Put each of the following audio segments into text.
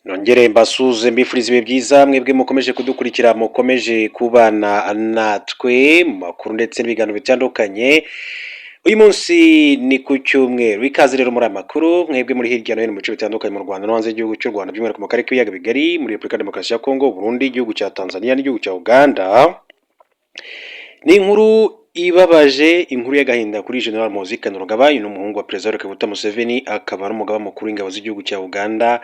Nongere mbasuze, mbifuriza ibihe byiza, mwebwe mukomeje kudukurikira, mukomeje kubana natwe mu makuru ndetse n'ibiganiro bitandukanye. Uyu munsi ni ku cyumweru. Ikaze rero muri aya makuru, mwebwe muri hirya no hino mu bice bitandukanye mu Rwanda no hanze y'igihugu cy'u Rwanda, by'umwihariko mu karere k'ibiyaga bigari, muri Repubulika Demokarasi ya Kongo, Burundi, igihugu cya Tanzania n'igihugu cya Uganda. Ni inkuru ibabaje, inkuru y'agahinda kuri General Muhoozi Kainerugaba. Uyu ni umuhungu wa Perezida Kaguta Museveni, akaba ari umugaba mukuru w'ingabo z'igihugu cya Uganda,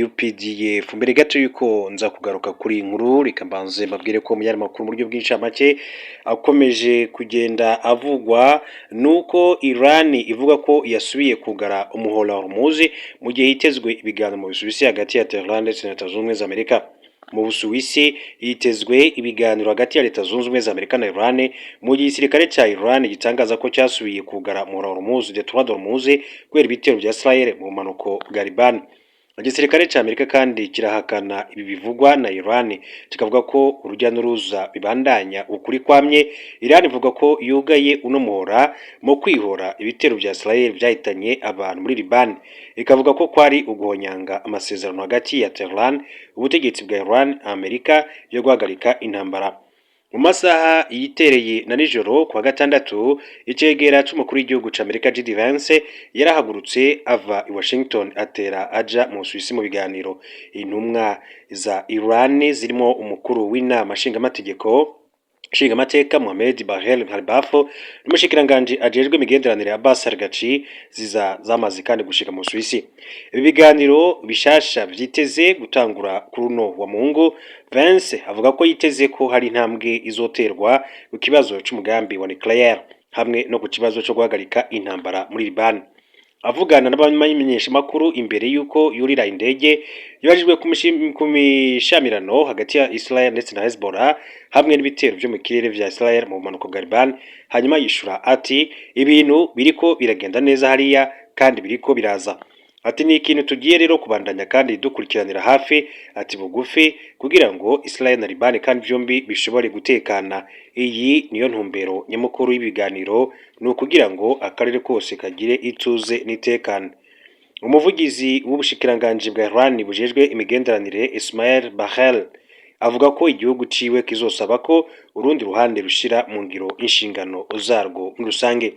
UPDF. Mbere gato yuko nza kugaruka kuri iyi nkuru, reka mbanze mbabwire ko mu yandi makuru mu buryo bw'incamake akomeje kugenda avugwa nuko Iran ivuga ko yasubiye kugara umuhora wa Hormuz mu gihe hitezwe ibiganiro mu Busuwisi hagati ya Tehran ndetse na Leta Zunze Ubumwe za Amerika. Mu Busuwisi hitezwe ibiganiro hagati ya Leta Zunze Ubumwe za Amerika na Iran, mu gihe igisirikare cya Iran gitangaza ko cyasubiye kugara umuhora wa Hormuz, Détroit d'Hormuz, kubera ibitero bya Israel mu bumanuko bwa Liban. Igisirikare cya Amerika kandi kirahakana ibi bivugwa na Iran, kikavuga ko urujya n'uruza bibandanya ukuri kwamye. Iran ivuga ko yugaye uno muhora mu kwihora ibitero bya Israel byahitanye abantu muri Liban, ikavuga ko kwari uguhonyanga amasezerano hagati ya Tehran, ubutegetsi bwa Iran, Amerika yo guhagarika intambara. Mu masaha yitereye na nijoro kuwa gatandatu, icegera c'umukuru w'igihugu c'Amerika JD Vance yarahagurutse ava i Washington, atera aja mu Busuwisi mu biganiro. Intumwa za Iran zirimo umukuru w'inama nshingamategeko nshingamateka Mohamed Bagher Ghalibaf n'umushikiranganji ajejwe imigenderanire Abbas Araghchi ziza zamaze kandi gushika mu Busuwisi. Ibi biganiro bishasha vyiteze gutangura kuri uno wa Mungu. Vance avuga ko yiteze ko hari intambwe izoterwa ku kibazo c'umugambi wa nucléaire hamwe no ku kibazo co guhagarika intambara muri Liban. Avugana n'abamenyeshamakuru imbere y'uko yurira indege, yabajijwe ku mishamirano hagati ya Israel ndetse na Hezbollah hamwe n'ibitero vyo mu kirere vya Israel mu bumanuko bwa Liban, hanyuma yishura ati: "Ibintu biriko biragenda neza hariya kandi biriko biraza." Ati: "Ni ikintu tugiye rero kubandanya kandi dukurikiranira hafi," ati, "bugufi kugira ngo Israel na Liban kandi vyombi bishobore gutekana. Iyi niyo ntumbero nyamukuru y'ibiganiro, ni ukugira ngo akarere kose kagire ituze n'itekane." Umuvugizi w'ubushikiranganji bwa Iran bujejwe imigenderanire, Ismail Baghel, avuga ko igihugu ciwe kizosaba ko urundi ruhande rushira mu ngiro inshingano zarwo muri rusange.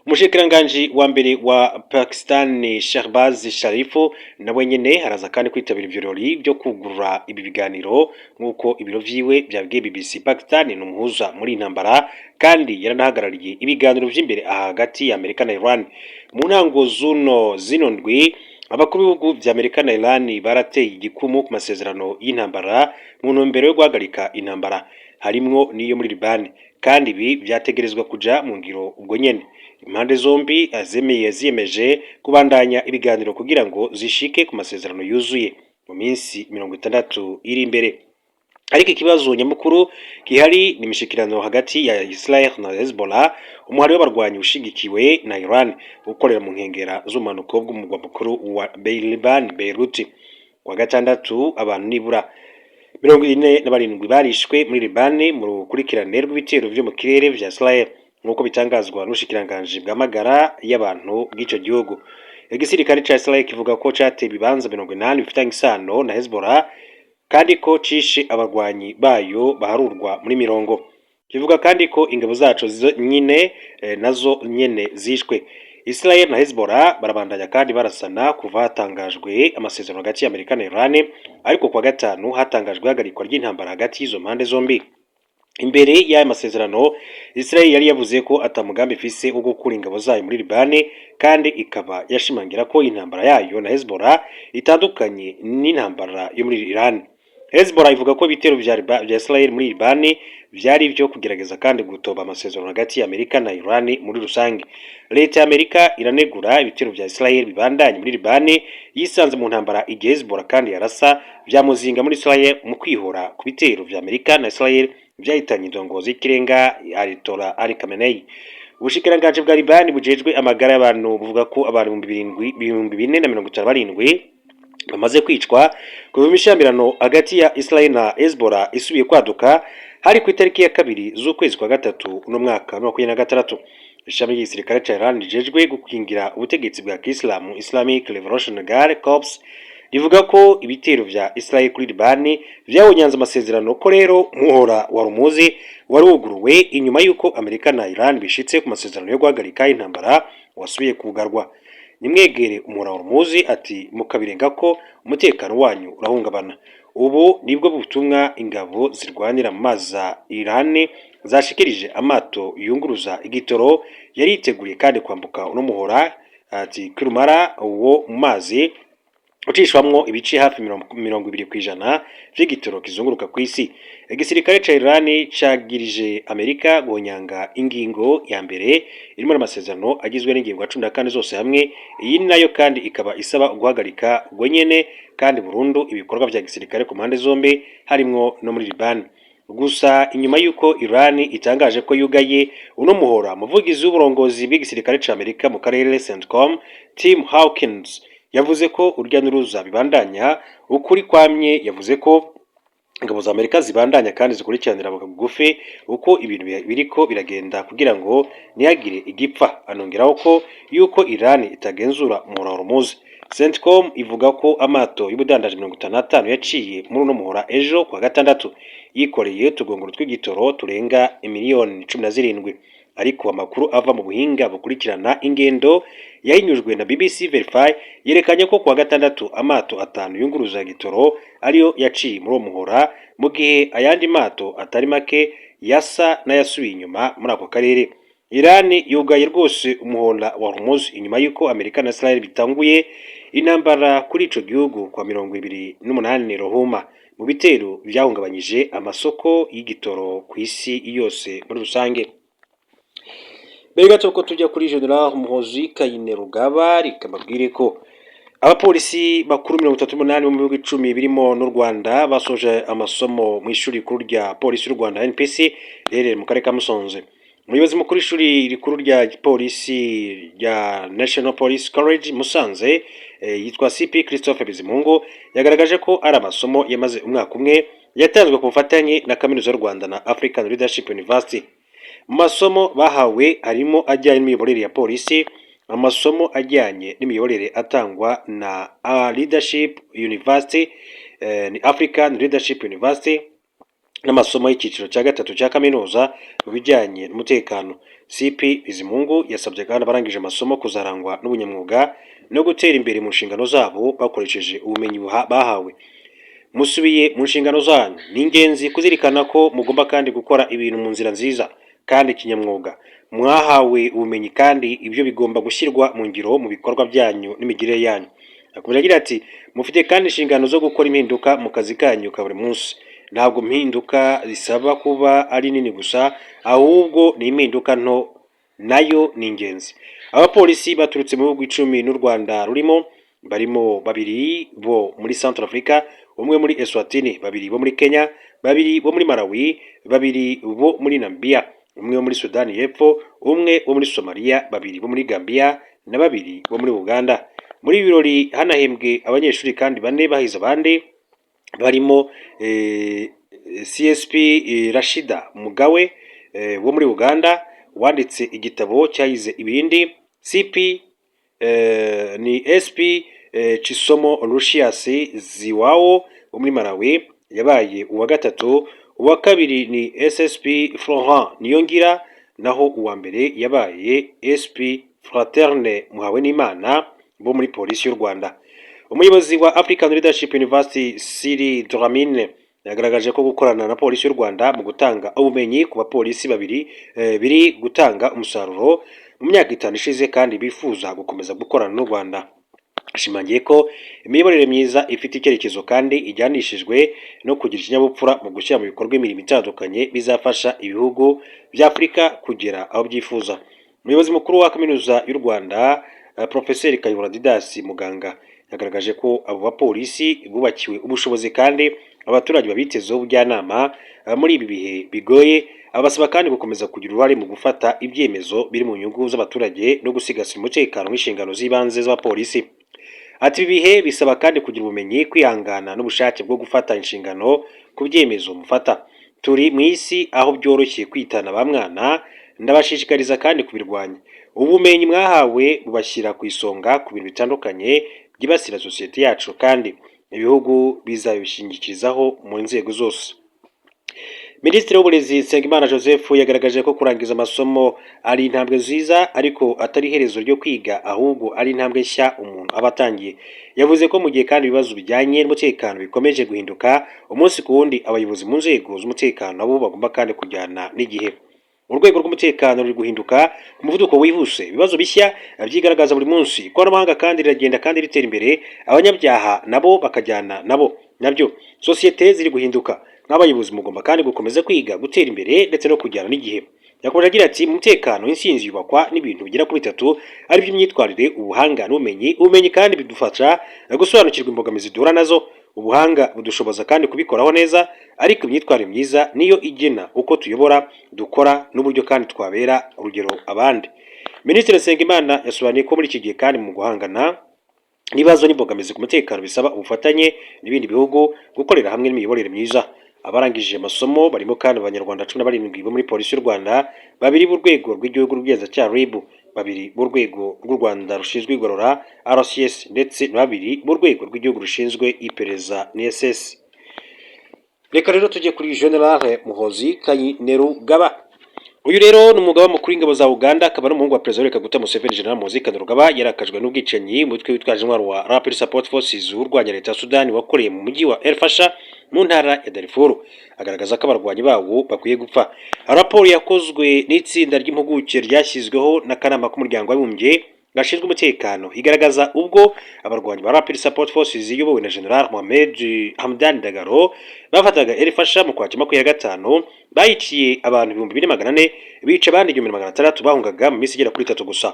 Umushikiranganji wa mbere wa Pakistan, Shehbaz Sharif, nawe nyene araza kandi kwitabira ibirori vyo kugurura ibi biganiro, nk'uko ibiro vyiwe vyabwiye BBC. Pakistan ni umuhuza muri iyi ntambara kandi yaranahagarariye ibiganiro vy'imbere aha hagati ya Amerika na Iran. Mu ntango zuno zino ndwi, abakuru b'ibihugu vya Amerika na Iran barateye igikumu ku masezerano y'intambara mu ntumbero yo guhagarika intambara, harimwo n'iyo muri Liban, kandi ibi vyategerezwa kuja mu ngiro ubwo nyene. Impande zombi zemeye ziyemeje kubandanya ibiganiro kugira ngo zishike ku masezerano yuzuye mu minsi 60 iri imbere. Ariko ikibazo nyamukuru gihari ni imishikirano hagati ya Israel na Hezbollah, umuhari w'abarwanyi ushigikiwe na Iran ukorera mu nkengera z'ubumanuko bw'umugwa mukuru wa Liban, Beirut. Kuwa gatandatu, abantu nibura 47 barishwe muri Liban mu rukurikirane rw'ibitero vyo mu kirere vya Israel, nk'uko bitangazwa n'ubushikiranganji bw'amagara y'abantu bw'ico gihugu. Igisirikare ca Israel kivuga ko cateye ibibanza 80 bifitanye isano na Hezbollah kandi ko cishe abarwanyi bayo baharurwa muri mirongo. Kivuga kandi ko ingabo zaco nyine nazo nyene zishwe. Israel na Hezbollah barabandanya kandi barasana kuva hatangajwe amasezerano hagati ya Amerika na Iran, ariko kuwa gatanu hatangajwe ihagarikwa ry'intambara hagati y'izo mpande zombi. Imbere y'aya masezerano, Israel yari yavuze ko ata mugambi ifise wo gukura ingabo zayo muri Liban, kandi ikaba yashimangira ko intambara yayo na Hezbollah itandukanye n'intambara yo muri Iran. Hezbollah ivuga ko ibitero vya Israel muri Liban vyari ivyo kugerageza kandi gutoba amasezerano hagati ya Amerika na Iran muri rusange. Leta ya Amerika iranegura ibitero vya Israel bibandanye muri Liban yisanze mu ntambara, igihe Hezbollah kandi yarasa vyamuzinga muri Israel mu kwihora ku bitero vya Amerika na Israel vyahitanye indongozi y'ikirenga Ayatollah Ali Khamenei. Ubushikiranganji bwa Liban bujejwe amagara y'abantu buvuga ko abantu 7000, 4057 bamaze kwicwa kuva imishamirano hagati ya Israel na Hezbollah isubiye kwaduka, hari ku itariki ya 2 z'ukwezi kwa gatatu uno mwaka wa 2026. Ishami ry'igisirikare ca Iran rijejwe gukingira ubutegetsi bwa Kisilamu, Islamic Revolutionary Guard Corps, Rivuga ko ibitero vya Israel kuri Libani vyahonyanze amasezerano, ko rero umuhora wa Hormuz wari wuguruwe inyuma y'uko Amerika na Iran bishitse ku masezerano yo guhagarika intambara wasubiye kugarwa. Nimwegere umuhora wa Hormuz, ati, mukabirenga ko umutekano wanyu urahungabana. Ubu nibwo butumwa ingabo zirwanira mu mazi za Iran zashikirije amato yunguruza igitoro yari yiteguriye kandi kwambuka uno muhora, ati kirumara wo mu mazi ucishwamwo ibice hafi 20% vy'igitoro kizunguruka kw'isi. Igisirikare ca Iran cagirije Amerika guhonyanga ingingo ya mbere irimo amasezerano agizwe n'ingingo ya 14 zose hamwe. Iyi nayo kandi ikaba isaba guhagarika ubwo nyene kandi burundu ibikorwa vya gisirikare ku mpande zombi, harimwo no muri Liban. Gusa inyuma y'uko Iran itangaje ko yugaye uno muhora, umuvugizi w'uburongozi bw'igisirikare ca Amerika mu karere, CENTCOM, Tim Hawkins, yavuze ko urujya n'uruza bibandanya ukuri kwamye. Yavuze ko ingabo za Amerika zibandanya kandi zikurikiranira bugufi uko ibintu biriko biragenda kugira ngo ntihagire igipfa. Anongeraho ko yuko Iran itagenzura umuhora wa Hormuz. CENTCOM ivuga ko amato y'ubudandaji 55 yaciye muri uno muhora ejo kuwa gatandatu, yikoreye utugongoro tw'igitoro turenga miliyoni 17. Ariko amakuru ava mu buhinga bukurikirana ingendo yahinyujwe na BBC Verify yerekanye ko kuwa gatandatu amato atanu yunguruza gitoro ariyo yaciye muri uwo muhora, mu gihe ayandi mato atari make yasa n'ayasubiye inyuma muri ako karere. Iran yugaye rwose umuhora wa Hormuz inyuma y'uko Amerika na Israel bitanguye intambara kuri ico gihugu kwa 28 Ruhuma, mu bitero vyahungabanyije amasoko y'igitoro ku isi yose muri rusange. Mbere gato ko tujya kuri General Muhoozi Kainerugaba, reka mbabwire ko abapolisi bakuru 38 bo mu bihugu 10 birimo n'u Rwanda basoje amasomo mu ishuri rikuru rya polisi y'u Rwanda, NPC, riherereye mu karere ka Musanze. Umuyobozi mukuru w'ishuri rikuru rya polisi rya National Police College Musanze, yitwa CP Christophe Bizimungu, yagaragaje ko ari amasomo yamaze umwaka umwe, yatanzwe ku bufatanye na Kaminuza y'u Rwanda na African Leadership University. Mu masomo bahawe harimo ajyanye n'imiyoborere ya polisi, amasomo ajyanye n'imiyoborere atangwa na Leadership University, ni African Leadership University, n'amasomo y'icyiciro cya gatatu cya kaminuza mu bijyanye n'umutekano. CP Bizimungu yasabye kandi abarangije amasomo kuzarangwa n'ubunyamwuga no gutera imbere mu nshingano zabo bakoresheje ubumenyi bahawe. Musubiye mu nshingano zanyu, ni ingenzi kuzirikana ko mugomba kandi gukora ibintu mu nzira nziza kandi kinyamwuga. Mwahawe ubumenyi kandi ibyo bigomba gushyirwa mu ngiro mu bikorwa byanyu n'imigirire yanyu. Akomeza agira ati: "Mufite kandi inshingano zo gukora impinduka mu kazi kanyu ka buri munsi. Ntabwo impinduka zisaba kuba ari nini gusa, ahubwo ni impinduka nto nayo ni ingenzi." Abapolisi baturutse mu bihugu 10 n'u Rwanda rurimo, barimo babiri bo muri Central Africa, umwe muri Eswatini, babiri bo muri Kenya, babiri bo muri Malawi, babiri bo muri Namibia, umwe wo muri Sudani y'Epfo, umwe wo muri Somalia, babiri bo muri Gambia na babiri bo muri Uganda. Muri ibi birori hanahembwe abanyeshuri kandi bane bahize abandi, barimo CSP Rashida Mugawe wo muri Uganda wanditse igitabo cyahize ibindi, CP ni SP Chisomo Lucius Ziwawo wo muri Malawi yabaye uwa gatatu, uwa kabiri ni SSP Florent Niyongira, naho uwa mbere yabaye SP Fraterne Muhawenimana bo muri polisi y'u Rwanda. Umuyobozi wa African Leadership University, Siri Dramine, yagaragaje ko gukorana na polisi y'u Rwanda mu gutanga ubumenyi ku bapolisi babiri biri gutanga umusaruro mu myaka 5 ishize, kandi bifuza gukomeza gukorana n'u Rwanda. Ashimangiye ko imiyoborere myiza ifite icyerekezo kandi ijyanishijwe no kugira ikinyabupfura mu gushyira mu bikorwa imirimo itandukanye bizafasha ibihugu bya Afurika kugera aho byifuza. Umuyobozi mukuru wa Kaminuza y'u Rwanda, Profeseri Kayihura Didas Muganga, yagaragaje ko abo bapolisi bubakiwe ubushobozi kandi abaturage babitezeho ubujyanama muri ibi bihe bigoye. Abasaba kandi gukomeza kugira uruhare mu gufata ibyemezo biri mu nyungu z'abaturage no gusigasira umutekano w'inshingano z'ibanze z'abapolisi. Ati: "Ibi bihe bisaba kandi kugira ubumenyi, kwihangana n'ubushake bwo gufata inshingano ku byemezo mufata. Turi mu isi aho byoroshye kwitana ba mwana, ndabashishikariza kandi kubirwanya. Ubumenyi mwahawe bubashyira ku isonga ku bintu bitandukanye. byibasira sosiyete yacu, kandi ibihugu bizabishingikirizaho mu nzego zose. Minisitiri w'Uburezi Nsengimana Joseph yagaragaje ko kurangiza amasomo ari intambwe nziza, ariko atari iherezo ryo kwiga, ahubwo ari intambwe nshya umuntu aba atangiye. Yavuze ko mu gihe kandi ibibazo bijyanye n'umutekano bikomeje guhinduka umunsi ku wundi, abayobozi mu nzego z'umutekano nabo bagomba kandi kujyana n'igihe. Urwego rw'umutekano ruri guhinduka ku muvuduko wihuse, ibibazo bishya byigaragaza buri munsi. Ikoranabuhanga kandi riragenda kandi ritera imbere, abanyabyaha nabo bakajyana nabo nabyo. Sosiyete ziri guhinduka, nk'abayobozi mugomba kandi gukomeza kwiga, gutera imbere ndetse no kujyana n'igihe. Yakomeje agira ati: "Mu mutekano, intsinzi yubakwa n'ibintu bigera kuri bitatu, ari by'imyitwarire, ubuhanga n'ubumenyi. Ubumenyi kandi bidufasha gusobanukirwa imbogamizi duhura nazo, ubuhanga budushoboza kandi kubikoraho neza, ariko imyitwarire myiza niyo igena uko tuyobora, dukora n'uburyo kandi twabera urugero abandi." Minisitiri Nsengimana yasobanuye ko muri iki gihe kandi mu guhangana n'ibibazo n'imbogamizi ku mutekano bisaba ubufatanye n'ibindi bihugu, gukorera hamwe n'imiyoborere myiza. Abarangije amasomo barimo kandi Abanyarwanda 17 bo muri Polisi y'u Rwanda, babiri b'Urwego rw'Igihugu rw'Ubugenzacyaha RIB, babiri b'Urwego rw'u Rwanda rushinzwe Igorora RCS, ndetse na babiri b'Urwego rw'Igihugu rushinzwe Iperereza NSS. Reka rero tujye kuri General Muhozi Kainerugaba. Uyu rero ni umugaba mukuru w'ingabo za Uganda, akaba n'umuhungu wa Perezida Kaguta Museveni. General Muhozi Kainerugaba yarakajwe n'ubwicanyi umutwe witwaje intwaro wa Rapid Support Forces urwanya leta ya Sudani wakoreye mu mujyi wa El Fasher mu ntara ya Darfur, agaragaza ko abarwanyi bawo bakwiye gupfa. Raporo yakozwe n'itsinda ry'impuguke ryashyizweho n'akanama k'Umuryango w'Abibumbye gashinzwe umutekano igaragaza ubwo abarwanyi ba Rapid Support Forces iyobowe na General Mohamed Hamdan Dagalo bafataga El Fasher mu Kwakira 25, bayiciye abantu 4400, bica abandi 1600 bahungaga mu minsi igera kuri 3 gusa.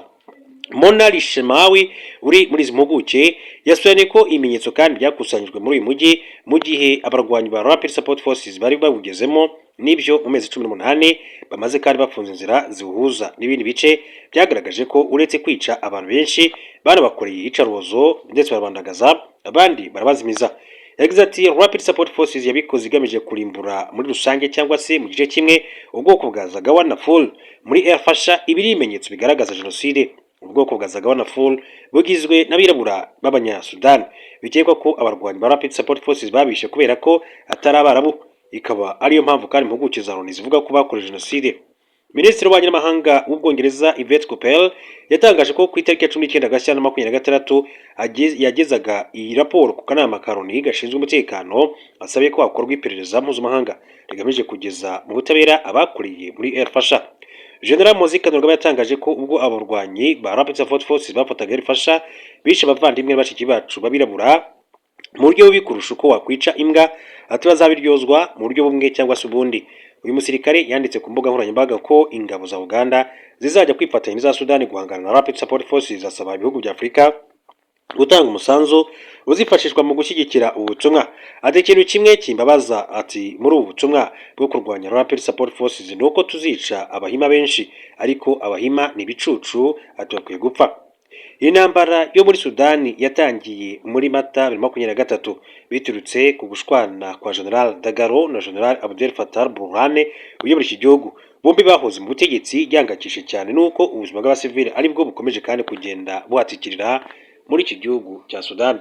Mona Rishmawi uri muri izi mpuguke yasobanuye ko ibimenyetso kandi byakusanyijwe muri uyu mujyi mu gihe abarwanyi ba Rapid Support Forces bari bawugezemo, n'ibyo mu mezi 18 bamaze kandi bafunze inzira ziwuhuza n'ibindi bice, byagaragaje ko uretse kwica abantu benshi, banabakoreye iyicarubozo ndetse barabandagaza, abandi barabazimiza. Yagize ati: "Rapid Support Forces yabikoze igamije kurimbura muri rusange cyangwa se mu gice kimwe ubwoko bwa Zagawa na Fur muri El Fasher. Ibi ni ibimenyetso bigaragaza jenoside. Ubwoko bwa Zagawa na Fur bugizwe n'abirabura b'Abanyasudani. Bikekwa ko abarwanyi ba Rapid Support Forces babishe kubera ko atari Abarabu, ikaba ariyo mpamvu kandi impuguke za Loni zivuga ko bakoze jenoside." Minisitiri w'Ububanyi n'Amahanga w'Ubwongereza Yvette Cooper yatangaje ko ku itariki ya 19 Gashyantare 26 yagezaga iyi raporo ku kanama ka Loni gashinzwe umutekano, asabye ko hakorwa iperereza mpuzamahanga rigamije kugeza mu butabera abakoreye muri El Fasher. General Muhoozi Kainerugaba yatangaje ko ubwo abarwanyi ba Rapid Support Forces bafataga El Fasher, bishe abavandimwe na bashiki bacu b'abirabura mu buryo bubi kurusha uko wakwica imbwa, ati bazabiryozwa mu buryo bumwe cyangwa se ubundi. Uyu musirikare yanditse ku mbuga nkoranyambaga ko ingabo za Uganda zizajya kwifatanya n'iza Sudani guhangana na Rapid Support Forces, asaba ibihugu bya Afurika gutanga umusanzu uzifashishwa mu gushyigikira ubu butumwa. Ati: "Ikintu kimwe kimbabaza," ati, "muri ubu butumwa bwo kurwanya Rapid Support Forces ni uko tuzica Abahima benshi, ariko Abahima ni ibicucu," ati "bakwiye gupfa." Iyi ntambara yo muri Sudani yatangiye muri Mata 2023 biturutse ku gushwana kwa General Dagalo na General Abdel Fattah Burhan uyobora iki gihugu. Bombi bahoze mu butegetsi. Gihangayikishije cyane nuko ubuzima bw'abasivili aribwo bukomeje kandi kugenda buhatikirira muri iki gihugu cya Sudani.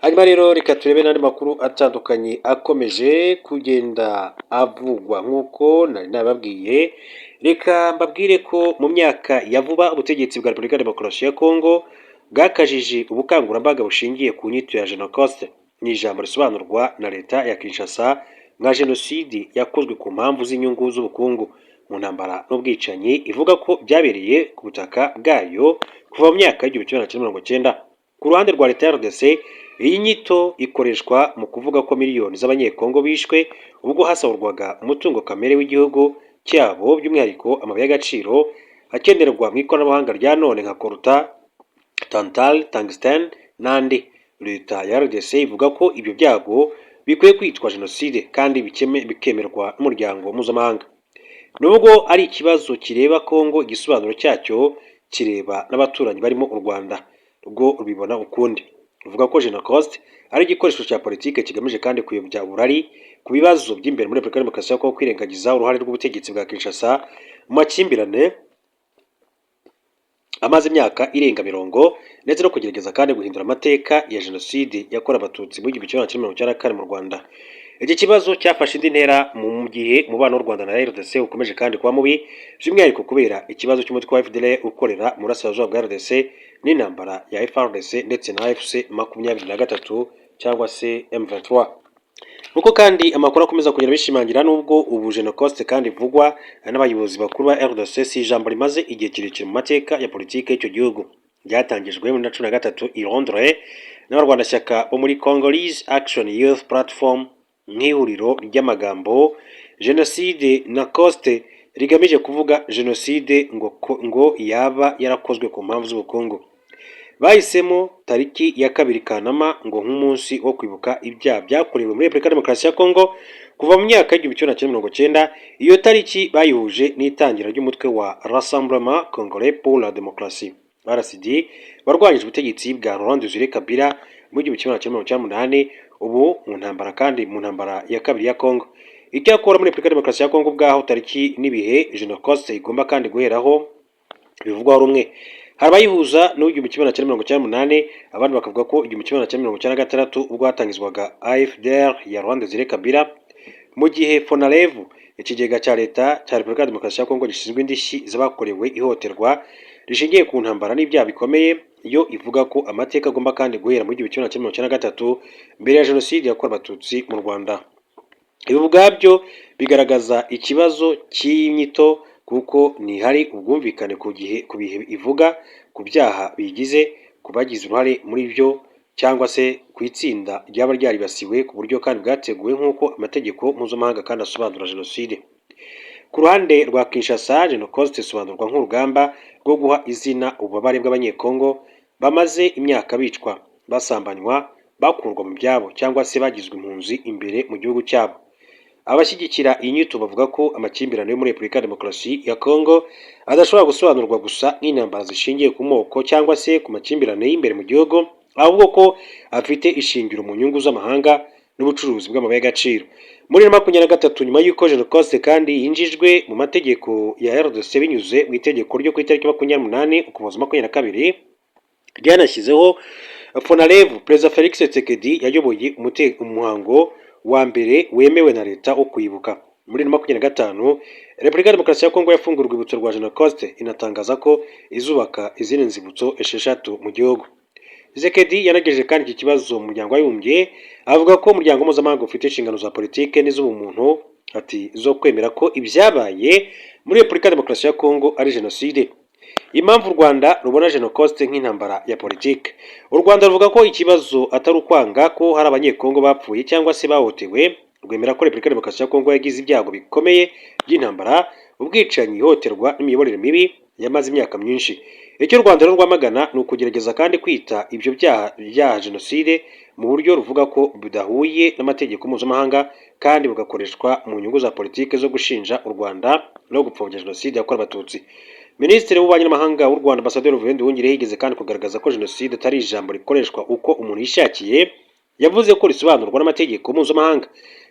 Hanyuma rero reka turebe n'andi makuru atandukanye akomeje kugenda avugwa. Nk'uko nari nababwiye, reka mbabwire ko mu myaka ya vuba ubutegetsi bwa Repubulika ya Demokarasi ya Kongo bwakajije ubukangurambaga bushingiye ku nyito ya Genocost. Ni ijambo risobanurwa na leta ya Kinshasa nka jenoside yakozwe ku mpamvu z'inyungu z'ubukungu mu ntambara n'ubwicanyi, ivuga ko byabereye ku butaka bwayo kuva mu myaka y'1990. Ku ruhande rwa leta ya RDC, iyi nyito ikoreshwa mu kuvuga ko miliyoni z'Abanyekongo bishwe ubwo hasahurwaga umutungo kamere w'igihugu cyabo, by'umwihariko amabuye y'agaciro akenerwa mu ikoranabuhanga rya none nka coltan, tantale, tungstène n'andi. Leta ya RDC ivuga ko ibyo byago bikwiye kwitwa jenoside kandi bikemerwa n'umuryango mpuzamahanga. Nubwo ari ikibazo kireba Kongo, igisobanuro cyacyo kireba n'abaturanyi barimo u Rwanda, rwo rubibona ukundi. Ruvuga ko Genocost ari igikoresho cya politike kigamije kandi kuyobya uburari ku bibazo by'imbere muri Repubulika ya Demokarasi ya Kongo, kwirengagiza uruhare rw'ubutegetsi bwa Kinshasa mu makimbirane Amaze imyaka irenga 40, ndetse no kugerageza kandi guhindura amateka ya jenoside yakorewe Abatutsi mu 1994 mu Rwanda. Iki kibazo cyafashe indi ntera mu gihe umubano w'u Rwanda na RDC ukomeje kandi kuba mubi, by'umwihariko kubera ikibazo cy'umutwe wa FDLR ukorera mu burasirazuba bwa RDC n'intambara ya FARDC ndetse na AFC 23 cyangwa se M23. Nkuko kandi amakuru akomeza kugenda bishimangira, nubwo ubu Genocost kandi ivugwa n'abayobozi bakuru ba RDC, si ijambo rimaze igihe kirekire mu mateka ya politiki y'icyo gihugu. Ryatangijwe muri 2013 i Londres n'abarwanashyaka bo muri Congolese Action Youth Platform nk'ihuriro ry'amagambo jenoside na cost, rigamije kuvuga jenoside ngo yaba yarakozwe ku mpamvu z'ubukungu. Bahisemo tariki ya 2 Kanama ngo nk'umunsi wo kwibuka ibyaha byakorewe muri Repubulika ya Demokarasi ya Kongo kuva mu myaka y'1990. Iyo tariki bayihuje n'itangira ry'umutwe wa Rassemblement Congolais pour la Démocratie, RCD, warwanyije ubutegetsi bwa Laurent Désiré Kabila mu 1998, ubu mu ntambara kandi mu ntambara ya kabiri ya Kongo. Icyakora muri Repubulika ya Demokarasi ya Kongo ubwaho, tariki n'ibihe Genocost igomba kandi guheraho bivugwaho rumwe. Hari abayihuza n'uw'igihumbi kimwe magana cyenda mirongo icyenda n'umunani, abandi bakavuga ko 1996 ubwo hatangizwaga AFDL ya Laurent Désiré Kabila, mu gihe FONAREV, ikigega cya leta cya Repubulika ya Demokarasi ya Kongo gishinzwe indishyi z'abakorewe ihohoterwa rishingiye ku ntambara n'ibyaha bikomeye, yo ivuga ko amateka agomba kandi guhera mu 1993, mbere ya jenoside yakorewe Abatutsi mu Rwanda. Ibi ubwabyo bigaragaza ikibazo cy'iyi nyito, kuko ntihari ubwumvikane ku gihe, ku bihe ivuga, ku byaha biyigize, ku bagize uruhare muri byo, cyangwa se ku itsinda ryaba ryaribasiwe ku buryo kandi bwateguwe nk'uko amategeko mpuzamahanga kandi asobanura jenoside. Ku ruhande rwa Kinshasa, Genocost isobanurwa nk'urugamba rwo guha izina ububabare bw'Abanyekongo bamaze imyaka bicwa, basambanywa, bakurwa mu byabo cyangwa se bagizwe impunzi imbere mu gihugu cyabo. Abashyigikira iyi nyito bavuga ko amakimbirane yo muri Repubulika ya Demokarasi ya Kongo adashobora gusobanurwa gusa nk'intambara zishingiye ku moko cyangwa se ku makimbirane y'imbere mu gihugu, ahubwo ko afite ishingiro mu nyungu z'amahanga n'ubucuruzi bw'amabuye y'agaciro. Muri 2023, nyuma y'uko Genocost kandi yinjijwe mu mategeko ya RDC binyuze mu itegeko ryo ku itariki 28 Ukuboza 22 ryanashyizeho FONAREV, Perezida Felix Tshisekedi yayoboye umuhango wa mbere wemewe na leta wo kwibuka. Muri 2025, Repubulika ya Demokarasi ya Kongo yafunguye urwibutso rwa Genocost, inatangaza ko izubaka izindi nzibutso 6 mu gihugu. Tshisekedi yanagejeje kandi iki kibazo mu Muryango w'Abibumbye, avuga ko umuryango mpuzamahanga ufite inshingano za politike n'iz'ubumuntu, ati zo kwemera ko ibyabaye muri Repubulika ya Demokarasi ya Kongo ari jenoside. Impamvu u Rwanda rubona Genocost nk'intambara ya politike: U Rwanda ruvuga ko ikibazo atari ukwanga ko hari Abanyekongo bapfuye cyangwa se bahohotewe. Rwemera ko Repubulika ya Demokarasi ya Kongo yagize ibyago bikomeye by'intambara, ubwicanyi, ihohoterwa n'imiyoborere mibi yamaze imyaka myinshi. Icyo u Rwanda rero rwamagana ni ukugerageza kandi kwita ibyo byaha bya jenoside mu buryo ruvuga ko budahuye n'amategeko mpuzamahanga kandi bugakoreshwa mu nyungu za politiki zo gushinja u Rwanda no gupfobya jenoside yakorewe Abatutsi. Minisitiri w'Ububanyi n'Amahanga w'u Rwanda, Ambasaderi Olivier Nduhungirehe, yigeze kandi kugaragaza ko jenoside atari ijambo rikoreshwa uko umuntu yishakiye. Yavuze ko risobanurwa n'amategeko mpuzamahanga,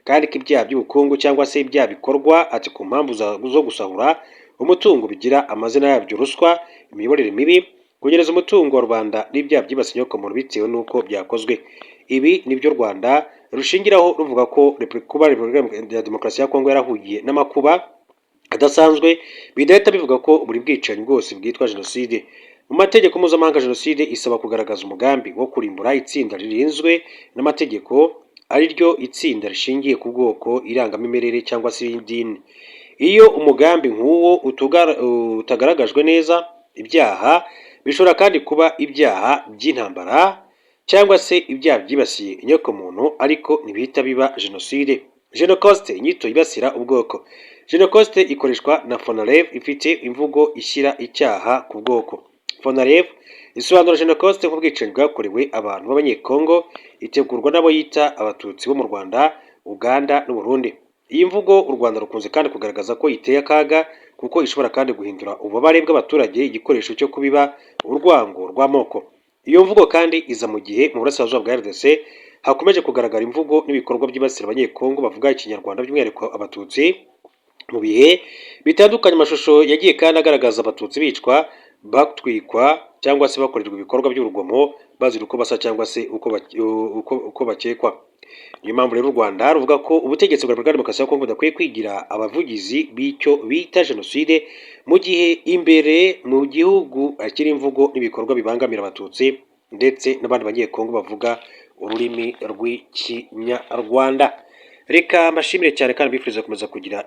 kandi ko ibyaha by'ubukungu cyangwa se ibyaha bikorwa ati ku mpamvu zo gusahura umutungo bigira amazina yabyo: ruswa, imiyoborere mibi, kunyereza umutungo wa rubanda n'ibyaha byibasiye inyokomuntu bitewe n'uko byakozwe. Ibi nibyo u Rwanda rushingiraho ruvuga ko kuba Repubulika ya Demokarasi ya Kongo yarahuye n'amakuba adasanzwe bidahita bivuga ko buri bwicanyi bwose bwitwa jenoside. Mu mategeko mpuzamahanga, jenoside isaba kugaragaza umugambi wo kurimbura itsinda ririnzwe n'amategeko, ari ryo itsinda rishingiye ku bwoko, irangamimerere cyangwa se idini. Iyo umugambi nk'uwo utagaragajwe neza, ibyaha bishobora kandi kuba ibyaha by'intambara cyangwa se ibyaha byibasiye inyokomuntu, ariko ntibihita biba jenoside. Genocost, inyito yibasira ubwoko. Genocost ikoreshwa na FONAREV ifite imvugo ishyira icyaha ku bwoko. FONAREV isobanura Genocost nk'ubwicanyi bwakorewe abantu b'Abanyekongo, itegurwa n'abo yita Abatutsi bo mu Rwanda, Uganda n'Uburundi. Iyi mvugo u Rwanda rukunze kandi kugaragaza ko iteye akaga, kuko ishobora kandi guhindura ububabare bw'abaturage igikoresho cyo kubiba urwango rw'amoko. Iyo mvugo kandi iza mu gihe mu burasirazuba bwa RDC hakomeje kugaragara imvugo n'ibikorwa byibasira Abanyekongo bavuga Ikinyarwanda, by'umwihariko Abatutsi. Mu bihe bitandukanye, amashusho yagiye kandi agaragaza Abatutsi bicwa. Batwikwa cyangwa se bakorerwa ibikorwa by'urugomo bazira uko basa cyangwa se uko bakekwa. Niyo mpamvu rero u Rwanda ruvuga ko ubutegetsi bwa Repubulika ya Demokarasi ya Kongo budakwiye kwigira abavugizi b'icyo bita jenoside, mu gihe imbere mu gihugu hakiri imvugo n'ibikorwa bibangamira Abatutsi ndetse n'abandi Banyekongo bavuga ururimi rw'Ikinyarwanda. Reka mbashimire cyane kandi mbifuriza gukomeza kugira